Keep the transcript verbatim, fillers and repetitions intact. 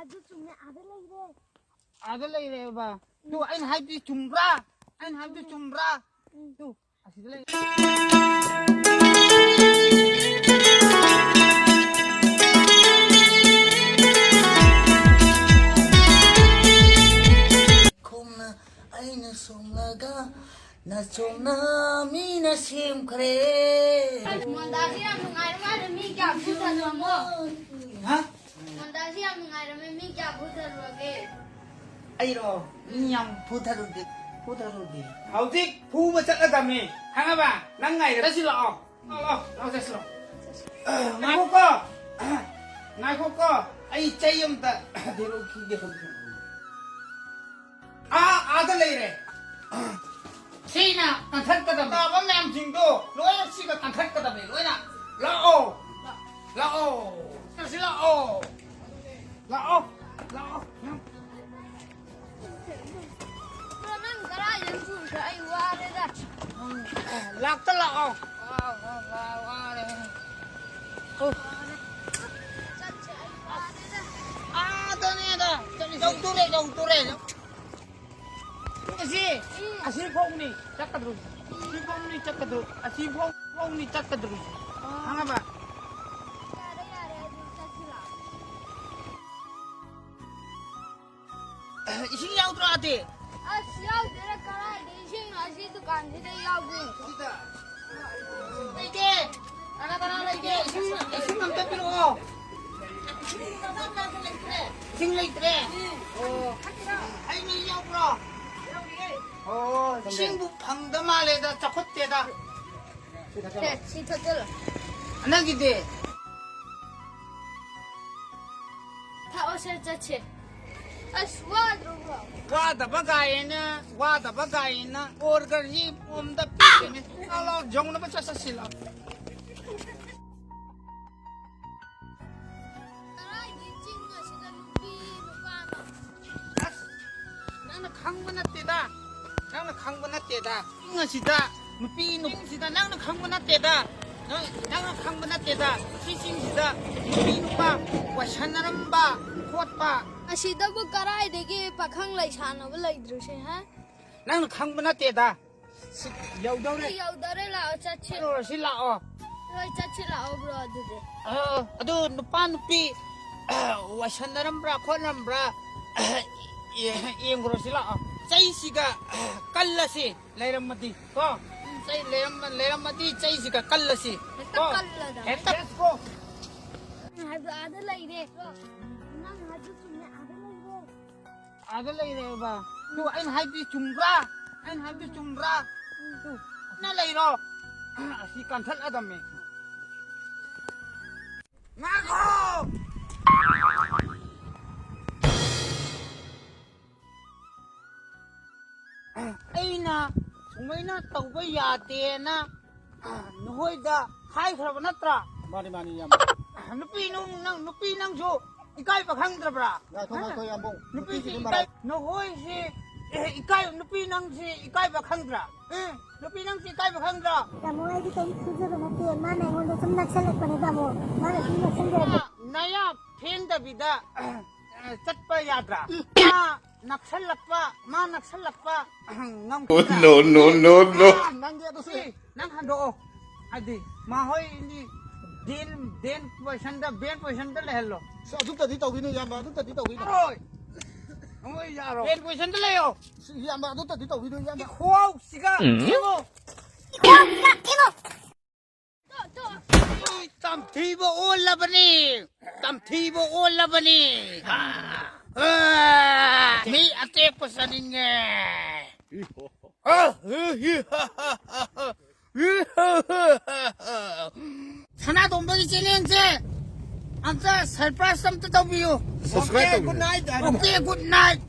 ꯑꯗꯨ ꯆꯨꯝꯃꯦ, ꯑꯥꯗ ꯂꯩꯔꯦ꯫ ꯑꯥꯗ ꯂꯩꯔꯦꯕ꯫ ꯇꯨ, ꯑꯩꯅ ꯍꯥꯏꯕꯗꯤ ꯆꯨꯝꯕ꯭ꯔꯥ? ꯑꯩꯅ ꯍꯥꯏꯕꯗꯤ ꯆꯨꯝꯕ꯭ꯔꯥ? ꯎꯝ꯫ ꯇꯨ, ꯑꯁꯤꯗ ꯂꯩ꯫ ꯈꯣꯡꯅ ꯑꯩꯅ ꯁꯣꯝꯂꯒ ꯅꯆꯣꯝꯅ ꯃꯤꯅ ꯁꯦꯝꯈ꯭ꯔꯦ꯫ ꯃꯣꯟꯗꯥꯁꯤ ꯌꯥꯝ ꯅꯨꯡꯉꯥꯏꯔ ꯃꯥꯜꯂꯦ, ꯃꯤ ꯀꯌꯥ ꯐꯨꯊꯔꯝꯃꯣ? ꯍꯥ? ꯃꯣꯟꯗꯥꯁꯤ ꯌꯥꯝ ꯅꯨꯡꯉꯥꯏꯔꯝꯃꯦ, ꯃꯤ ꯀꯌꯥ ꯐꯨꯊꯔꯨꯔꯒꯦ? ꯑꯩꯔꯣ? ꯃꯤ ꯌꯥꯝ ꯐꯨꯊꯔꯨꯗꯦ, ꯐꯨꯊꯔꯨꯗꯦ꯫ ꯍꯧꯖꯤꯛ ꯐꯨꯕ ꯆꯠꯂꯗꯝꯅꯤ, ꯈꯪꯉꯕ? ꯅꯪ ꯉꯥꯏꯔꯦ, ꯆꯠꯁꯤ ꯂꯥꯛꯑꯣ꯫ ꯂꯥꯛꯑꯣ, ꯂꯥꯛꯑꯣ, ꯆꯠꯁꯤ ꯂꯥꯛꯑꯣ꯫ ꯉꯥꯏꯈꯣꯀꯣ, ꯉꯥꯏꯈꯣꯀꯣ, ꯑꯩ ꯆꯩ ꯑꯝꯇ ꯊꯤꯔꯨꯈꯤꯒꯦ꯫ ꯑꯥ, ꯑꯥꯗ ꯂꯩꯔꯦ꯫ ꯁꯤꯅ ꯀꯟꯊꯠꯀꯗꯕꯅꯦ꯫ ꯇꯥꯕ ꯃꯌꯥꯝꯁꯤꯡꯗꯣ ꯂꯣꯏꯅ ꯁꯤꯒ ꯀꯟꯊꯠꯀꯗꯕꯅꯦ, ꯂꯣꯏꯅ꯫ ꯂꯥꯛꯑꯣ, ꯂꯥꯛꯑꯣ, ꯁꯤ ꯂꯥꯛꯑꯣ, ꯂꯥꯛꯑꯣ, ꯂꯥꯛꯑꯣ꯫ ꯅꯪ ꯀꯗꯥꯏꯗ ꯆꯨꯔꯤꯁꯦ? ꯑꯩ ꯋꯥꯔꯦꯗ꯫ ꯂꯥꯛꯇ ꯂꯥꯛꯑꯣ꯫ ꯋꯥ, ꯋꯥ, ꯋꯥ, ꯋꯥꯔꯦ꯫ ꯑꯣ꯫ ꯆꯠꯁꯦ, ꯑꯩ ꯋꯥꯔꯦꯗ꯫ ꯑꯥꯗꯅꯦꯗ ꯆꯠꯂꯤꯁꯦ꯫ ꯌꯧꯗꯣꯔꯦ, ꯌꯧꯗꯣꯔꯦ꯫ ꯑꯁꯤ, ꯎꯝ꯫ ꯑꯁꯤ ꯐꯥꯎꯅꯤ ꯆꯠꯀꯗꯧꯔꯤꯁꯦ꯫ ꯑꯁꯤ ꯐꯥꯎꯅꯤ ꯆꯠꯀꯗꯧ-, ꯑꯁꯤ ꯐꯥꯎ-, ꯐꯥꯎꯅꯤ ꯆꯠꯀꯗꯧꯔꯤꯁꯦ꯫ ꯑꯣ꯫ ꯈꯪꯉꯕ? ꯌꯥꯔꯦ, ꯌꯥꯔꯦ, ꯑꯗꯨ ꯆꯠꯁꯤ ꯂꯥꯛꯑꯣ꯫ ꯏꯁꯤꯡ ꯌꯥꯎꯗ꯭ꯔꯣ, ꯑꯗꯤ? ꯑꯁ, ꯌꯥꯎꯗꯦꯗ, ꯀꯔꯥꯏꯗ ꯏꯁꯤꯡꯅꯣ? ꯑꯁꯤ ꯗꯨꯀꯥꯟꯁꯤꯗ ꯌꯥꯎꯗꯦ꯫ ꯁꯤꯗ? ꯂꯩꯇꯦ꯫ ꯀꯅꯥ ꯀꯅꯥ ꯂꯩꯒꯦ? ꯏꯁꯤꯡ, ꯏꯁꯤꯡ ꯑꯝꯇ ꯄꯤꯔꯛꯑꯣ꯫ ꯏꯁꯤꯡ ꯂꯩꯇ꯭ꯔꯦ? ꯑꯣ꯫ ꯍꯩ ꯃꯍꯤ ꯌꯥꯎꯕ꯭ꯔꯣ? ꯑꯣ, ꯏꯁꯤꯡꯕꯨ ꯐꯪꯗ ꯃꯥꯜꯂꯦꯗ, ꯆꯥꯎꯈꯠꯇꯦꯗ꯫ ꯁꯦ, ꯁꯤ ꯊꯛꯆꯜꯂꯣ꯫ ꯅꯪꯒꯤꯗꯤ? ꯊꯛꯑꯣꯁꯦ, ꯆꯠꯁꯦ꯫ ꯑꯁ, ꯋꯥꯗ꯭ꯔꯣ, ꯕ꯭ꯔꯣ? ꯋꯥꯗꯕ ꯒꯥꯏꯅ, ꯋꯥꯗꯕ ꯒꯥꯏꯅ, ꯑꯣꯔꯒꯔꯁꯤ ꯄꯣꯝꯗ ꯄꯤꯔꯤꯅꯦ꯫ ꯂꯥꯎ, ꯂꯥꯎ, ꯌꯧꯅꯕ ꯆꯠ, ꯆꯠꯁꯤ ꯂꯥꯎ꯫ ꯀꯔꯥꯏꯒꯤ ꯆꯤꯡ ꯑꯁꯤꯗ ꯅꯨꯄꯤ ꯅꯨꯄꯥꯅꯣ? ꯑꯁ, ꯅꯪꯅ ꯈꯪꯕ ꯅꯠꯇꯦꯗ, ꯅꯪꯅ ꯈꯪꯕ ꯅꯠꯇꯦꯗ꯫ ꯆꯤꯡ ꯑꯁꯤꯗ ꯅꯨꯄꯤ ꯅꯨꯄꯤꯁꯤꯗ ꯅꯪꯅ ꯈꯪꯕ ꯅꯠꯇꯦꯗ꯫ ꯅꯪ, ꯅꯪꯅ ꯈꯪꯕ ꯅꯠꯇꯦꯗ, ꯁꯤꯁꯤꯡꯁꯤꯗ ꯅꯨꯄꯤ ꯅꯨꯄꯥ ꯋꯥꯏꯁꯟꯅꯔꯝꯕ ꯈꯣꯠꯄ꯫ ꯑꯁꯤꯗꯕꯨ ꯀꯔꯥꯏꯗꯒꯤ ꯄꯥꯈꯪ ꯂꯩꯁꯥꯟꯅꯕ ꯂꯩꯗ꯭ꯔꯤꯁꯦ, ꯍꯥ? ꯅꯪꯅ ꯈꯪꯕ ꯅꯠꯇꯦꯗ꯫ ꯁꯤ ꯌꯧꯗꯧꯔꯦ꯫ ꯁꯤ ꯌꯧꯗꯧꯔꯦ, ꯂꯥꯛꯑꯣ, ꯆꯠꯁꯤ꯫ ꯆꯠꯂꯨꯔꯁꯤ, ꯂꯥꯛꯑꯣ꯫ ꯍꯣꯏ, ꯆꯠꯁꯤ, ꯂꯥꯛꯑꯣ, bro, ꯑꯗꯨꯗꯤ꯫ ꯑ, ꯑꯗꯨ ꯅꯨꯄꯥ ꯅꯨꯄꯤ, ꯑ, ꯋꯥꯏꯁꯟꯅꯔꯝꯕ꯭ꯔꯥ ꯈꯣꯠꯅꯔꯝꯕ꯭ꯔꯥ, ꯑ, ꯌꯦ-, ꯌꯦꯡꯉꯨꯔꯁꯤ, ꯂꯥꯛꯑꯣ꯫ ꯆꯩꯁꯤꯒ, ꯑ, ꯀꯜꯂꯁꯤ꯫ ꯂꯩꯔꯝꯃꯗꯤ ꯀꯣ, ꯆꯩ ꯂꯩꯔꯝꯃ-, ꯂꯩꯔꯝꯃꯗꯤ ꯆꯩꯁꯤꯒ ꯀꯜꯂꯁꯤ꯫ ꯍꯦꯛꯇ ꯀꯣ? ꯀꯜꯂꯗ꯫ ꯍꯦꯛꯇ ꯀꯣ꯫ ꯅꯪ ꯍꯥꯏꯕꯗꯣ ꯑꯥꯗ ꯂꯩꯔꯦ꯫ ꯅꯪ ꯍꯥꯏꯕꯗꯣ ꯆꯨꯝꯃꯦ, ꯑꯥꯗ ꯂꯩꯔꯦ꯫ ꯑꯥꯗ ꯂꯩꯔꯦꯕ꯫ ꯑꯗꯨ ꯑꯩꯅ ꯍꯥꯏꯕꯗꯤ ꯆꯨꯝꯕ꯭ꯔꯥ? ꯑꯩꯅ ꯍꯥꯏꯕꯗꯤ ꯆꯨꯝꯕ꯭ꯔꯥ? ꯑꯗꯨ ꯅ ꯂꯩꯔꯣ꯫ ꯑꯁꯤ ꯀꯟꯊꯠꯂꯗꯝꯃꯦ꯫ ꯉꯥꯏꯈꯣ! ꯑꯩꯅ ꯁꯨꯃꯥꯏꯅ ꯇꯧꯕ ꯌꯥꯗꯦꯅ ꯅꯈꯣꯏꯗ ꯍꯥꯏꯈ꯭ꯔꯕ ꯅꯠꯇ꯭ꯔꯥ? ꯃꯥꯅꯤ, ꯃꯥꯅꯤ, ꯏꯌꯥꯝꯕ꯫ ꯅꯨꯄꯤ ꯅꯨꯡ-, ꯅꯪ, ꯅꯨꯄꯤ ꯅꯪꯁꯨ ꯏꯀꯥꯏꯕ ꯈꯪꯗ꯭ꯔꯕ꯭ꯔꯥ? ꯉꯥꯏꯈꯣ, ꯉꯥꯏꯈꯣ, ꯏꯌꯥꯝꯕ꯫ ꯅꯨꯄꯤꯁꯤ ꯅꯨꯄꯤꯁꯤꯗꯤ ꯏꯀꯥꯏ-, ꯃꯔꯥꯏ- ꯅꯈꯣꯏꯁꯤ, ꯑꯦ, ꯏꯀꯥꯏ-, ꯅꯨꯄꯤ ꯅꯪꯁꯤ ꯏꯀꯥꯏꯕ ꯈꯪꯗ꯭ꯔꯥ? ꯑꯦ, ꯅꯨꯄꯤ ꯅꯪꯁꯤ ꯏꯀꯥꯏꯕ ꯈꯪꯗ꯭ꯔꯥ? ꯇꯥꯃꯣ, ꯑꯩꯗꯤ ꯀꯔꯤꯝ ꯈꯪꯖꯕ ꯅꯠꯇꯦ꯫ ꯃꯥꯅ ꯑꯩꯉꯣꯟꯗ ꯁꯨꯝ ꯅꯛꯁꯜꯂꯛꯄꯅꯦ, ꯇꯥꯃꯣ꯫ ꯃꯥꯅ ꯁꯨꯝ ꯅꯛꯁꯜꯂꯛꯄ꯫ ꯅꯌꯥ ꯐꯦꯡꯗꯕꯤꯗ, ꯑ, ꯆꯠꯄ ꯌꯥꯗ꯭ꯔꯥ? ꯃꯥ ꯅꯛꯁꯜꯂꯛꯄ, ꯃꯥ ꯅꯛꯁꯜꯂꯛꯄ, ꯉꯝꯈꯤꯗ꯭ꯔꯥ? No, no, no, no. ꯅꯪꯗꯤ ꯑꯗꯨꯁꯨ ꯁꯤ, ꯅꯪ ꯍꯟꯗꯣꯛꯑꯣ꯫ ꯍꯥꯏꯗꯤ, ꯃꯥꯍꯣꯏꯗꯤ ꯗꯦꯟ, ꯗꯦꯟ ꯄꯣꯖꯤꯁꯟꯗ, ꯕꯦꯟ ꯄꯣꯖꯤꯁꯟꯗ ꯂꯩꯍꯜꯂꯣ꯫ ꯑꯁ, ꯑꯗꯨꯇꯗꯤ ꯇꯧꯕꯤꯅꯨ, ꯏꯌꯥꯝꯕ, ꯑꯗꯨꯇꯗꯤ ꯇꯧꯕꯤꯅꯨ꯫ ꯌꯥꯔꯣꯏ꯫ ꯃꯣꯏ ꯌꯥꯔꯣꯏ꯫ ꯕꯦꯟ ꯄꯣꯖꯤꯁꯟꯗ ꯂꯩꯌꯣ꯫ ꯑꯁ, ꯏꯌꯥꯝꯕ, ꯑꯗꯨꯇꯗꯤ ꯇꯧꯕꯤꯅꯨ, ꯏꯌꯥꯝꯕ꯫ ꯈꯨꯍꯥꯎꯁꯤꯒ ꯎꯝ꯫ ꯌꯦꯡꯉꯣ꯫ ꯇꯝꯊꯤꯕ ꯑꯣꯜꯂꯕꯅꯤ, ꯇꯝꯊꯤꯕ ꯑꯣꯜꯂꯕꯅꯤ꯫ ꯑꯥ, ꯃꯤ ꯑꯇꯦꯛꯄ ꯆꯥꯅꯤꯡꯉꯦ꯫ ꯁꯅꯥꯇꯣꯝꯕꯒꯤ ꯆꯦꯅꯦꯜꯁꯦ ꯑꯝꯇ subscribe ꯑꯝꯇ ꯇꯧꯕꯤꯌꯨ꯫ Subscribe Okay, ꯇꯧꯕꯤꯌꯨ꯫ Good night꯫ Okay, good night꯫